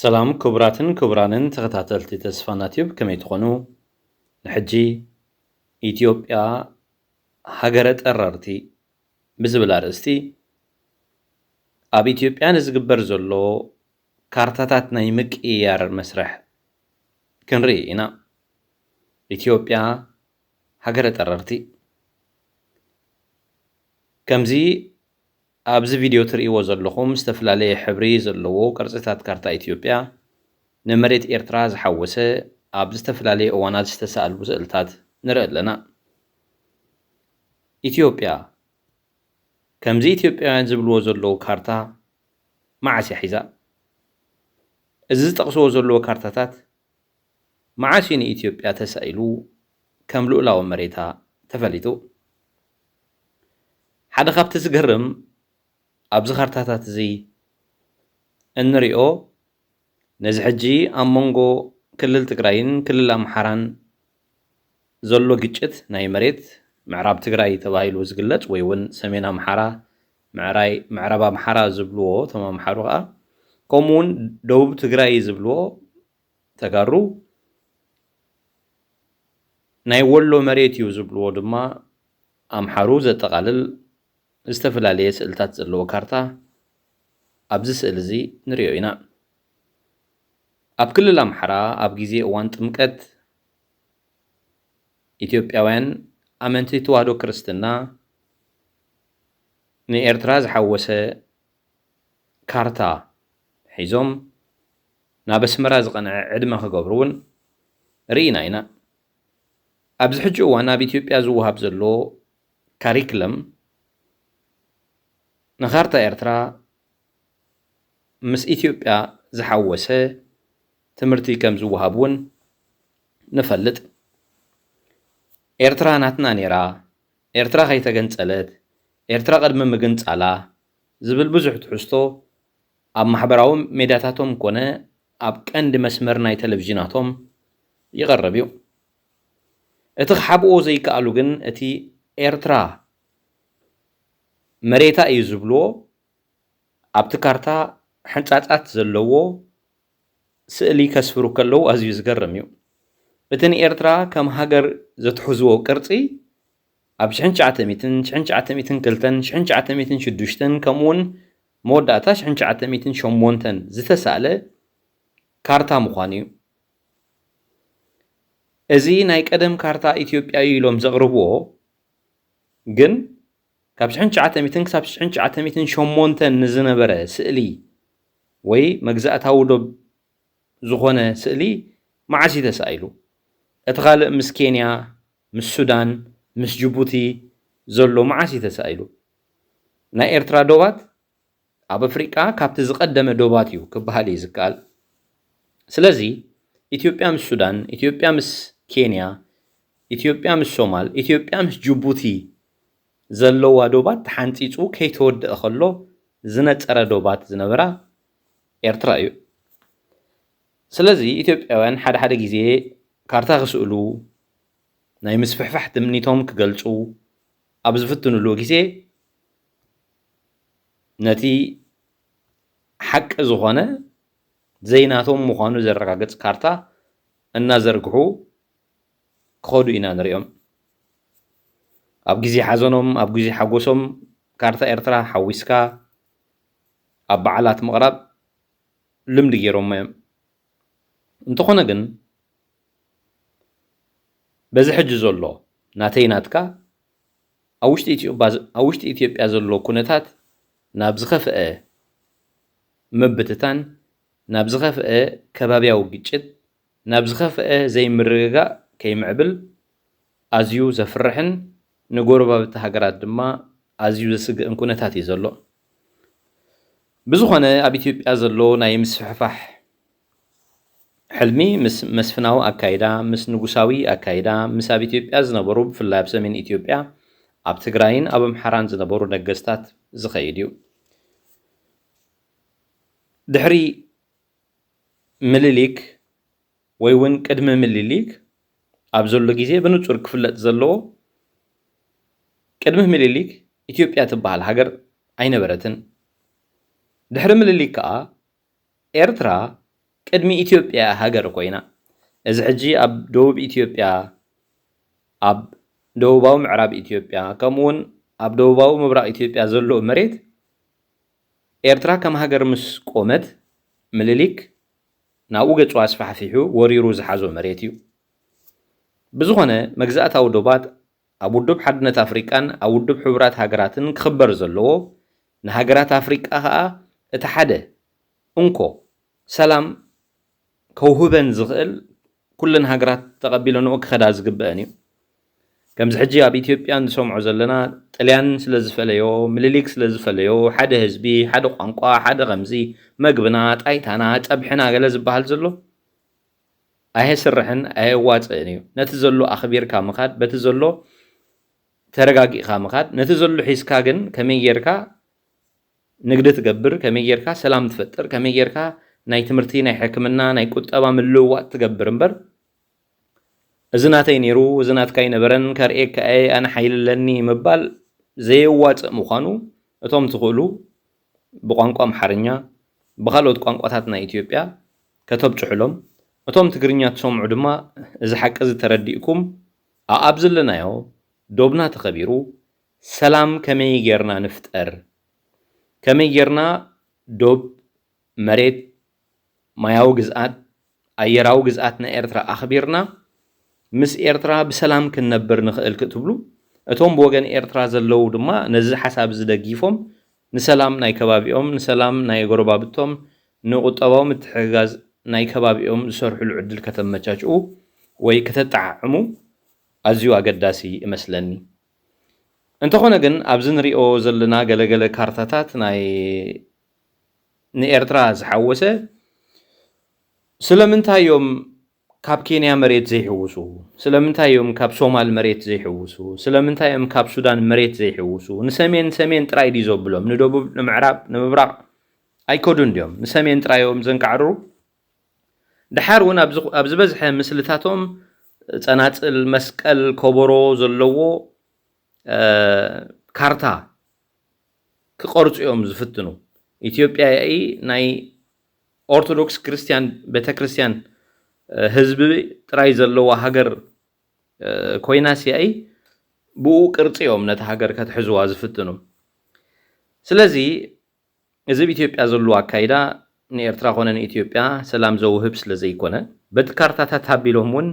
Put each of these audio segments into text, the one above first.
ሰላም ክቡራትን ክቡራንን ተኸታተልቲ ተስፋና ቲዩብ፣ ከመይ ትኾኑ? ንሕጂ ኢትዮጵያ ሃገረ ጠረርቲ ብዝብል ኣርእስቲ ኣብ ኢትዮጵያ ንዝግበር ዘሎ ካርታታት ናይ ምቅይያር መስርሕ ክንርኢ ኢና። ኢትዮጵያ ሃገረ ጠረርቲ። ከምዚ ኣብዚ ቪድዮ ትርእይዎ ዘለኹም ዝተፈላለየ ሕብሪ ዘለዎ ቅርጽታት ካርታ ኢትዮጵያ ንመሬት ኤርትራ ዝሓወሰ ኣብ ዝተፈላለየ እዋናት ዝተሳእሉ ስእልታት ንርኢ ኣለና። ኢትዮጵያ ከምዚ ኢትዮጵያውያን ዝብልዎ ዘለዉ ካርታ መዓስ እያ ሒዛ? እዚ ዝጠቕስዎ ዘለዉ ካርታታት መዓስ እዩ ንኢትዮጵያ ተሳኢሉ ከም ልኡላዊ መሬታ ተፈሊጡ? ሓደ ካብቲ ዝገርም ኣብዚ ካርታታት እዚ እንሪኦ ነዚ ሕጂ ኣብ መንጎ ክልል ትግራይን ክልል ኣምሓራን ዘሎ ግጭት ናይ መሬት ምዕራብ ትግራይ ተባሂሉ ዝግለጽ ወይ እውን ሰሜን ኣምሓራ፣ ምዕራይ-፣ ምዕራብ ኣምሓራ ዝብልዎ እቶም ኣምሓሩ ከኣ፣ ከምኡ እውን ደቡብ ትግራይ ዝብልዎ ተጋሩ ናይ ወሎ መሬት እዩ ዝብልዎ ድማ ኣምሓሩ ዘጠቓልል ዝተፈላለየ ስእልታት ዘለዎ ካርታ ኣብዚ ስእሊ እዚ ንሪኦ ኢና። ኣብ ክልል ኣምሓራ ኣብ ግዜ እዋን ጥምቀት ኢትዮጵያውያን ኣመንቲ ተዋህዶ ክርስትና ንኤርትራ ዝሓወሰ ካርታ ሒዞም ናብ ኣስመራ ዝቐንዐ ዕድመ ክገብሩ እውን ርኢና ኢና። ኣብዚ ሕጂ እዋን ኣብ ኢትዮጵያ ዝወሃብ ዘሎ ካሪክለም ንካርታ ኤርትራ ምስ ኢትዮጵያ ዝሓወሰ ትምህርቲ ከም ዝወሃብ እውን ንፈልጥ። ኤርትራ ናትና ነይራ፣ ኤርትራ ከይተገንጸለት፣ ኤርትራ ቅድሚ ምግንጻላ ዝብል ብዙሕ ትሕዝቶ ኣብ ማሕበራዊ ሜዳታቶም ኮነ ኣብ ቀንዲ መስመር ናይ ቴሌቪዥናቶም ይቐርብ እዩ። እቲ ክሓብኦ ዘይከኣሉ ግን እቲ ኤርትራ መሬታ እዩ ዝብልዎ ኣብቲ ካርታ ሕንጻጻት ዘለዎ ስእሊ ከስፍሩ ከለዉ ኣዝዩ ዝገርም እዩ። እቲ ንኤርትራ ከም ሃገር ዘትሕዝዎ ቅርጺ ኣብ ሽሕን ትሽዓተ ሚእትን፣ ሽሕን ትሽዓተ ሚእትን ክልተን፣ ሽሕን ትሽዓተ ሚእትን ሽዱሽተን ከምኡውን መወዳእታ ሽሕን ትሽዓተ ሚእትን ሸሞንተን ዝተሳእለ ካርታ ምዃኑ እዩ። እዚ ናይ ቀደም ካርታ ኢትዮጵያ እዩ ኢሎም ዘቕርብዎ ግን ካብ ሽሕን ትሽዓተ ሚእትን ክሳብ ሽሕን ትሽዓተ ሚእትን ሸሞንተን ንዝነበረ ስእሊ ወይ መግዛእታዊ ዶብ ዝኾነ ስእሊ መዓስ እዩ ተሳኢሉ? እቲ ካልእ ምስ ኬንያ፣ ምስ ሱዳን፣ ምስ ጅቡቲ ዘሎ መዓስ እዩ ተሳኢሉ? ናይ ኤርትራ ዶባት ኣብ ኣፍሪቃ ካብቲ ዝቐደመ ዶባት እዩ ክበሃል እዩ ዝከኣል። ስለዚ ኢትዮጵያ ምስ ሱዳን፣ ኢትዮጵያ ምስ ኬንያ፣ ኢትዮጵያ ምስ ሶማል፣ ኢትዮጵያ ምስ ጅቡቲ ዘለዋ ዶባት ተሓንጺጹ ከይተወደአ ከሎ ዝነጸረ ዶባት ዝነበራ ኤርትራ እዩ። ስለዚ ኢትዮጵያውያን ሓደ ሓደ ግዜ ካርታ ክስእሉ፣ ናይ ምስፍሕፋሕ ትምኒቶም ክገልጹ ኣብ ዝፍትኑሉ ግዜ ነቲ ሓቂ ዝኾነ ዘይናቶም ምዃኑ ዘረጋግጽ ካርታ እናዘርግሑ ክኸዱ ኢና ንሪኦም። ኣብ ግዜ ሓዘኖም፣ ኣብ ግዜ ሓጎሶም ካርታ ኤርትራ ሓዊስካ ኣብ በዓላት ምቕራብ ልምዲ ገይሮሞ እዮም። እንተኾነ ግን በዚ ሕጂ ዘሎ ናተይ ናትካ ኣብ ውሽጢ ኢትዮጵያ፣ ኣብ ውሽጢ ኢትዮጵያ ዘሎ ኩነታት ናብ ዝኸፍአ ምብትታን፣ ናብ ዝኸፍአ ከባብያዊ ግጭት፣ ናብ ዝኸፍአ ዘይምርግጋእ ከይምዕብል ኣዝዩ ዘፍርሕን ንጎረባብቲ ሃገራት ድማ ኣዝዩ ዘስግእን ኩነታት እዩ ዘሎ። ብዝኾነ ኣብ ኢትዮጵያ ዘሎ ናይ ምስፍሕፋሕ ሕልሚ ምስ መስፍናዊ ኣካይዳ፣ ምስ ንጉሳዊ ኣካይዳ፣ ምስ ኣብ ኢትዮጵያ ዝነበሩ ብፍላይ ኣብ ሰሜን ኢትዮጵያ ኣብ ትግራይን ኣብ ኣምሓራን ዝነበሩ ነገስታት ዝኸይድ እዩ። ድሕሪ ምልሊክ ወይ እውን ቅድሚ ምልሊክ ኣብ ዘሎ ግዜ ብንጹር ክፍለጥ ዘለዎ ቅድሚ ምልሊክ ኢትዮጵያ ትበሃል ሃገር ኣይነበረትን። ድሕሪ ምልሊክ ከኣ ኤርትራ ቅድሚ ኢትዮጵያ ሃገር ኮይና፣ እዚ ሕጂ ኣብ ደቡብ ኢትዮጵያ፣ ኣብ ደቡባዊ ምዕራብ ኢትዮጵያ፣ ከምኡ እውን ኣብ ደቡባዊ ምብራቕ ኢትዮጵያ ዘሎ መሬት፣ ኤርትራ ከም ሃገር ምስ ቆመት፣ ምልሊክ ናብኡ ገጹ ኣስፋሕፊሑ ወሪሩ ዝሓዞ መሬት እዩ። ብዝኾነ፣ መግዛእታዊ ዶባት ኣብ ውድብ ሓድነት ኣፍሪቃን ኣብ ውድብ ሕቡራት ሃገራትን ክኽበር ዘለዎ፣ ንሃገራት ኣፍሪቃ ከኣ እቲ ሓደ እንኮ ሰላም ከውህበን ዝኽእል፣ ኩለን ሃገራት ተቐቢለንኦ ክኸዳ ዝግበአን እዩ። ከምዚ ሕጂ ኣብ ኢትዮጵያ ንሰምዖ ዘለና፣ ጥልያን ስለ ዝፈለዮ፣ ምልሊክ ስለ ዝፈለዮ፣ ሓደ ህዝቢ፣ ሓደ ቋንቋ፣ ሓደ ከምዚ፣ መግብና፣ ጣይታና፣ ጸብሕና ገለ ዝበሃል ዘሎ፣ ኣየስርሕን ኣየዋጽእን እዩ። ነቲ ዘሎ ኣኽቢርካ ምኻድ፣ በቲ ዘሎ ተረጋጊእካ ምኻድ፣ ነቲ ዘሎ ሒዝካ ግን ከመይ ጌርካ ንግዲ ትገብር፣ ከመይ ጌርካ ሰላም ትፈጥር፣ ከመይ ጌርካ ናይ ትምህርቲ፣ ናይ ሕክምና፣ ናይ ቁጠባ ምልውዋጥ ትገብር እምበር፣ እዚ ናተይ ነይሩ፣ እዚ ናትካ ኣይነበረን፣ ከርእየካ እየ፣ ኣነ ሓይሊ ኣለኒ ምባል ዘየዋጽእ ምዃኑ እቶም ትኽእሉ ብቋንቋ ኣምሓርኛ፣ ብኻልኦት ቋንቋታት ናይ ኢትዮጵያ ከተብጽሑሎም፣ እቶም ትግርኛ ትሰምዑ ድማ እዚ ሓቂ እዚ ተረዲእኩም ኣኣብ ዘለናዮ ዶብና ተኸቢሩ ሰላም ከመይ ጌርና ንፍጠር? ከመይ ጌርና ዶብ፣ መሬት፣ ማያዊ ግዝኣት፣ ኣየራዊ ግዝኣት ናይ ኤርትራ ኣኽቢርና ምስ ኤርትራ ብሰላም ክንነብር ንኽእል ክትብሉ፣ እቶም ብወገን ኤርትራ ዘለዉ ድማ ነዚ ሓሳብ እዚ ደጊፎም ንሰላም ናይ ከባቢኦም፣ ንሰላም ናይ ጎረባብቶም፣ ንቁጠባዊ ምትሕግጋዝ ናይ ከባቢኦም ዝሰርሕሉ ዕድል ከተመቻችኡ ወይ ከተጠዓዕሙ ኣዝዩ ኣገዳሲ እመስለኒ። እንተኾነ ግን ኣብዚ ንሪኦ ዘለና ገለገለ ካርታታት ናይ ንኤርትራ ዝሓወሰ ስለምንታይ እዮም ካብ ኬንያ መሬት ዘይሕውሱ? ስለምንታይ እዮም ካብ ሶማል መሬት ዘይሕውሱ? ስለምንታይ እዮም ካብ ሱዳን መሬት ዘይሕውሱ? ንሰሜን ሰሜን ጥራይ ድዩ ዘብሎም? ንደቡብ፣ ንምዕራብ፣ ንምብራቕ ኣይከዱን ድዮም? ንሰሜን ጥራይ እዮም ዘንቃዕርሩ? ደሓር እውን ኣብ ዝኹ-፣ ኣብ ዝበዝሐ ምስልታቶም ጸናጽል፣ መስቀል፣ ከበሮ ዘለዎ፣ እ፣ ካርታ ክቐርጹ እዮም ዝፍትኑ። ኢትዮጵያ ያኢ ናይ ኦርቶዶክስ ክርስትያን ቤተክርስትያን፣ እ፣ ህዝቢ ጥራይ ዘለዋ ሃገር፣ እ፣ ኮይናስ ያኢ ብኡ ቅርጺ እዮም ነታ ሃገር ከትሕዝዋ ዝፍትኑ። ስለዚ እዚ ኣብ ኢትዮጵያ ዘሎ ኣካይዳ ንኤርትራ ኮነ ንኢትዮጵያ ሰላም ዘውህብ ስለ ዘይኮነ፣ በቲ ካርታታት ኣቢሎም እውን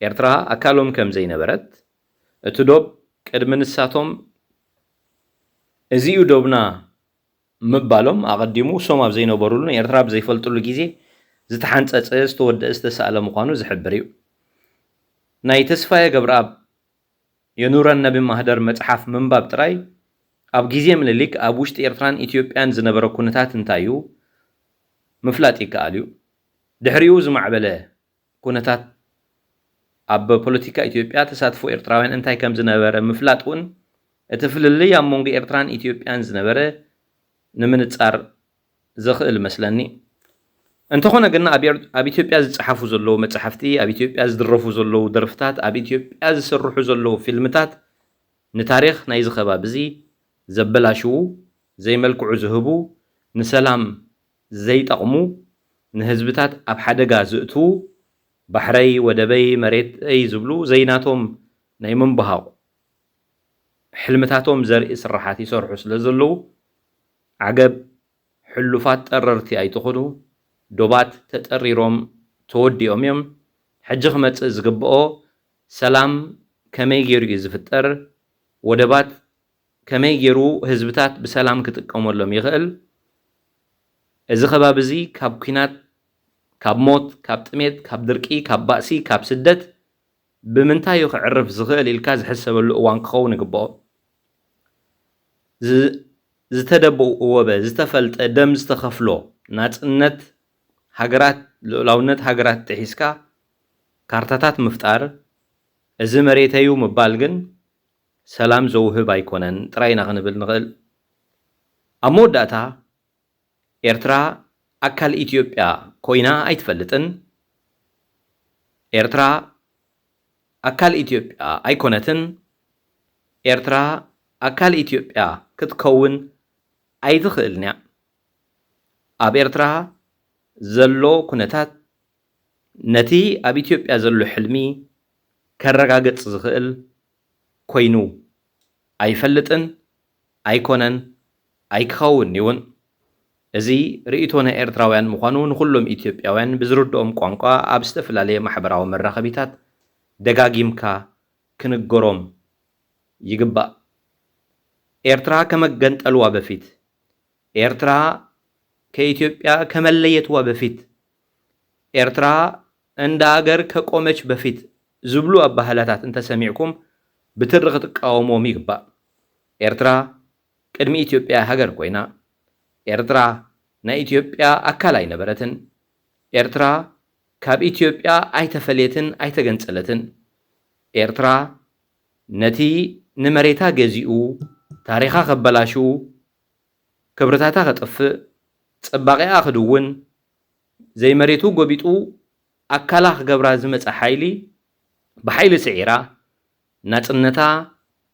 ኤርትራ ኣካሎም ከም ዘይነበረት፣ እቲ ዶብ ቅድሚ ንሳቶም እዚ እዩ ዶብና ምባሎም ኣቐዲሙ እሶም ኣብ ዘይነበሩሉ ንኤርትራ ብዘይፈልጥሉ ግዜ ዝተሓንጸጸ፣ ዝተወደአ፣ ዝተሳእለ ምዃኑ ዝሕብር እዩ። ናይ ተስፋየ ገብረኣብ የኑረን ነቢ ማህደር መጽሓፍ ምንባብ ጥራይ ኣብ ግዜ ምልሊክ ኣብ ውሽጢ ኤርትራን ኢትዮጵያን ዝነበረ ኩነታት እንታይ እዩ ምፍላጥ ይከኣል እዩ። ድሕሪኡ ዝማዕበለ ኩነታት ኣብ ፖለቲካ ኢትዮጵያ ተሳትፎ ኤርትራውያን እንታይ ከም ዝነበረ ምፍላጥ እውን እቲ ፍልልይ ኣብ መንጎ ኤርትራን ኢትዮጵያን ዝነበረ ንምንጻር ዘኽእል መስለኒ። እንተኾነ ግን ኣብ ኤር-፣ ኣብ ኢትዮጵያ ዝጸሓፉ ዘለዉ መጻሕፍቲ፣ ኣብ ኢትዮጵያ ዝድረፉ ዘለዉ ደርፍታት፣ ኣብ ኢትዮጵያ ዝስርሑ ዘለዉ ፊልምታት ንታሪኽ ናይዚ ከባቢ እዚ ዘበላሽዉ፣ ዘይመልክዑ ዝህቡ፣ ንሰላም ዘይጠቕሙ፣ ንህዝብታት ኣብ ሓደጋ ዝእትዉ፣ ባሕረይ፣ ወደበይ፣ መሬተይ ዝብሉ ዘይናቶም ናይ ምንባሃቕ ሕልምታቶም ዘርኢ ስራሓት ይሰርሑ ስለ ዘለዉ፣ ዓገብ ሕሉፋት ጠረርቲ ኣይትኹኑ፣ ዶባት ተጠሪሮም ተወዲኦም እዮም። ሕጂ ክመጽእ ዝግብኦ ሰላም ከመይ ገይሩ እዩ ዝፍጠር? ወደባት ከመይ ገይሩ ህዝብታት ብሰላም ክጥቀመሎም ይኽእል? እዚ ከባቢ እዚ ካብ ኲናት፣ ካብ ሞት፣ ካብ ጥሜት፣ ካብ ድርቂ፣ ካብ ባእሲ፣ ካብ ስደት ብምንታይ እዩ ክዕርፍ ዝኽእል ኢልካ ዝሕሰበሉ እዋን ክኸውን ይግብኦ። ዝ-፣ ዝተደበወ፣ ዝተፈልጠ፣ ደም ዝተኸፍሎ ናጽነት ሃገራት፣ ልኡላውነት ሃገራት ጥሒስካ ካርታታት ምፍጣር፣ እዚ መሬተዩ ምባል ግን ሰላም ዘውህብ ኣይኮነን ጥራይ ኢና ክንብል ንኽእል። ኣብ መወዳእታ፣ ኤርትራ ኣካል ኢትዮጵያ ኮይና ኣይትፈልጥን። ኤርትራ ኣካል ኢትዮጵያ ኣይኮነትን። ኤርትራ ኣካል ኢትዮጵያ ክትከውን ኣይትኽእልን እያ። ኣብ ኤርትራ ዘሎ ኩነታት ነቲ ኣብ ኢትዮጵያ ዘሎ ሕልሚ ከረጋግጽ ዝኽእል ኮይኑ ኣይፈልጥን፣ ኣይኮነን፣ ኣይክኸውንን'ውን። እዚ ርእይቶ ናይ ኤርትራውያን ምዃኑ ንኹሎም ኢትዮጵያውያን ብዝርድኦም ቋንቋ ኣብ ዝተፈላለየ ማሕበራዊ መራኸቢታት ደጋጊምካ ክንገሮም ይግባእ። ኤርትራ ከመገንጠልዋ በፊት፣ ኤርትራ ከኢትዮጵያ ከመለየትዋ በፊት፣ ኤርትራ እንደ ኣገር ከቆመች በፊት ዝብሉ ኣባህላታት እንተሰሚዕኩም ብትሪ ክትቃወምዎም ይግባእ። ኤርትራ ቅድሚ ኢትዮጵያ ሃገር ኮይና፣ ኤርትራ ናይ ኢትዮጵያ ኣካል ኣይነበረትን። ኤርትራ ካብ ኢትዮጵያ ኣይተፈለየትን ኣይተገንጸለትን። ኤርትራ ነቲ ንመሬታ ገዚኡ ታሪኻ ከበላሽው፣ ክብርታታ ከጥፍእ፣ ጽባቐኣ ክድውን፣ ዘይመሬቱ ጎቢጡ ኣካላ ክገብራ ዝመጸ ሓይሊ ብሓይሊ ስዒራ ናጽነታ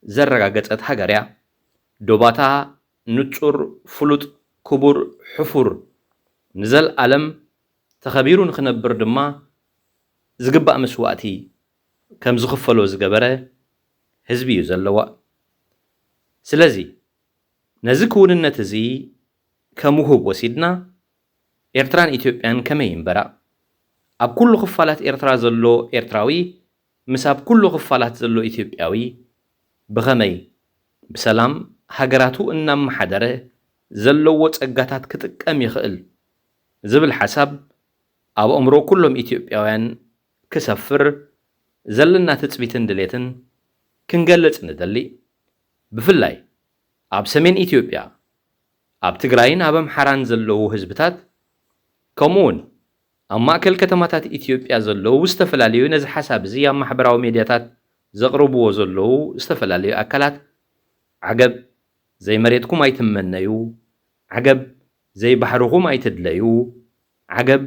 ዘረጋገጸት ሃገር እያ። ዶባታ ንጹር፣ ፍሉጥ፣ ክቡር፣ ሕፉር፣ ንዘልኣለም ተኸቢሩ ንኽነብር ድማ ዝግባእ መስዋእቲ ከም ዝኽፈሎ ዝገበረ ህዝቢ እዩ ዘለዋ። ስለዚ ነዚ ክውንነት እዚ ከም ውሁብ ወሲድና ኤርትራን ኢትዮጵያን ከመይ ይንበራ? ኣብ ኩሉ ክፋላት ኤርትራ ዘሎ ኤርትራዊ ምስ ኣብ ኩሉ ክፋላት ዘሎ ኢትዮጵያዊ ብኸመይ ብሰላም ሃገራቱ እናመሓደረ ዘለዎ ጸጋታት ክጥቀም ይኽእል ዝብል ሓሳብ ኣብ ኣእምሮ ኩሎም ኢትዮጵያውያን ክሰፍር ዘለና ትጽቢትን ድሌትን ክንገልጽ ንደሊ። ብፍላይ ኣብ ሰሜን ኢትዮጵያ፣ ኣብ ትግራይን ኣብ ኣምሓራን ዘለዉ ህዝብታት፣ ከምኡውን ኣብ ማእከል ከተማታት ኢትዮጵያ ዘለዉ ዝተፈላለዩ ነዚ ሓሳብ እዚ ኣብ ማሕበራዊ ሜድያታት ዘቕርብዎ ዘለዉ ዝተፈላለዩ ኣካላት፣ ዓገብ ዘይመሬትኩም ኣይትመነዩ፣ ዓገብ ዘይባሕርኹም ኣይትድለዩ፣ ዓገብ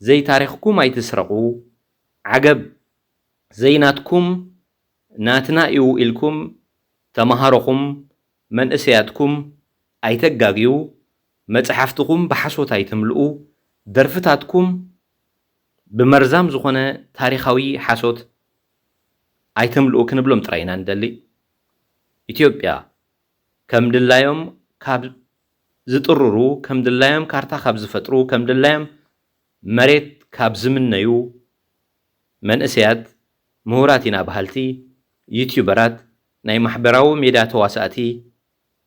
ዘይታሪኽኩም ኣይትስረቑ፣ ዓገብ ዘይናትኩም ናትና እዩ ኢልኩም ተማሃሮኹም መንእሰያትኩም ኣይተጋግዩ፣ መጽሓፍትኹም ብሓሶት ኣይትምልኡ፣ ደርፍታትኩም ብመርዛም ዝኾነ ታሪኻዊ ሓሶት ኣይትምልኡ ክንብሎም ጥራይ ኢና ንደሊ። ኢትዮጵያ ከም ድላዮም ካብ ዝጥርሩ፣ ከም ድላዮም ካርታ ካብ ዝፈጥሩ፣ ከም ድላዮም መሬት ካብ ዝምነዩ መንእሰያት፣ ምሁራት ኢና በሃልቲ፣ ዩትዩበራት፣ ናይ ማሕበራዊ ሜድያ ተዋሳእቲ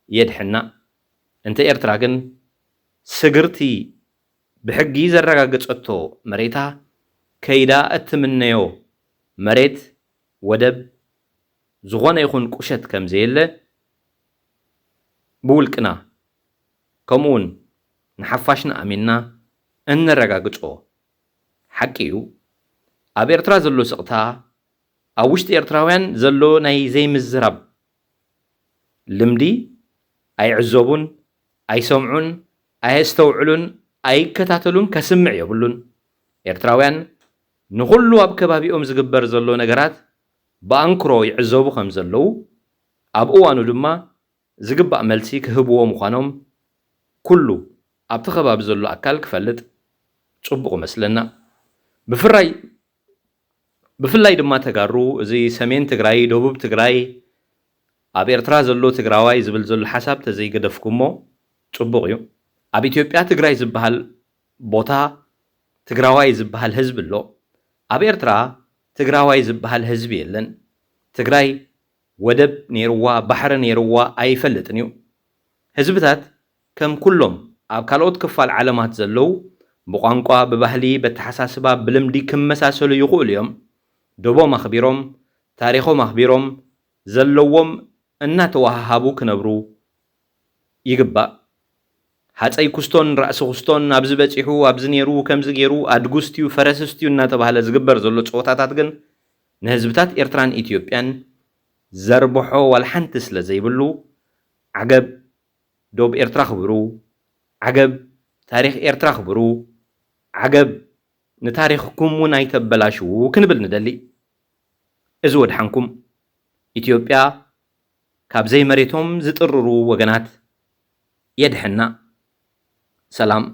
የድሕና። እንተ ኤርትራ ግን ስግርቲ ብሕጊ ዘረጋገጸቶ መሬታ ከይዳ እትምነዮ መሬት፣ ወደብ፣ ዝኾነ ይኹን ቁሸት ከም ዘየለ ብውልቅና ከምኡውን ንሓፋሽና ኣሚንና እነረጋግጾ ሓቂ እዩ። ኣብ ኤርትራ ዘሎ ስቕታ ኣብ ውሽጢ ኤርትራውያን ዘሎ ናይ ዘይምዝራብ ልምዲ ኣይዕዘቡን፣ ኣይሰምዑን፣ ኣየስተውዕሉን፣ ኣይከታተሉን፣ ከስምዕ የብሉን። ኤርትራውያን ንኹሉ ኣብ ከባቢኦም ዝግበር ዘሎ ነገራት ብኣንክሮ ይዕዘቡ ከም ዘለዉ፣ ኣብ እዋኑ ድማ ዝግባእ መልሲ ክህብዎ ምዃኖም ኩሉ ኣብቲ ከባቢ ዘሎ ኣካል ክፈልጥ ጽቡቕ እመስለና። ብፍራይ ብፍላይ ድማ ተጋሩ፣ እዚ ሰሜን ትግራይ፣ ደቡብ ትግራይ፣ ኣብ ኤርትራ ዘሎ ትግራዋይ ዝብል ዘሎ ሓሳብ ተዘይገደፍኩሞ ጽቡቕ እዩ። ኣብ ኢትዮጵያ ትግራይ ዝበሃል ቦታ ትግራዋይ ዝበሃል ህዝቢ ኣሎ። ኣብ ኤርትራ ትግራዋይ ዝበሃል ህዝቢ የለን። ትግራይ ወደብ ነይርዋ፣ ባሕሪ ነይርዋ ኣይፈልጥን እዩ። ህዝብታት ከም ኩሎም ኣብ ካልኦት ክፋል ዓለማት ዘለዉ ብቋንቋ፣ ብባህሊ፣ በተሓሳስባ፣ ብልምዲ ክመሳሰሉ ይኽእሉ እዮም። ዶቦም ኣኽቢሮም፣ ታሪኾም ኣኽቢሮም፣ ዘለዎም እናተወሃሃቡ ክነብሩ ይግባእ። ሃጸይ ኩስቶን ራእሲ ኩስቶን ኣብዚ በጺሑ፣ ኣብዚ ነይሩ፣ ከምዚ ገይሩ፣ ኣድጉ ስትዩ፣ ፈረስ ስትዩ እናተባህለ ዝግበር ዘሎ ጸወታታት ግን ንህዝብታት ኤርትራን ኢትዮጵያን ዘርብሖ ዋላ ሓንቲ ስለ ዘይብሉ፣ ዓገብ ዶብ ኤርትራ ክብሩ፣ ዓገብ ታሪኽ ኤርትራ ክብሩ፣ ዓገብ ንታሪኽኩም እውን ኣይተበላሽዉ ክንብል ንደሊ። እዚ ወድሓንኩም። ኢትዮጵያ ካብ ዘይመሬቶም ዝጥርሩ ወገናት የድሕና። ሰላም።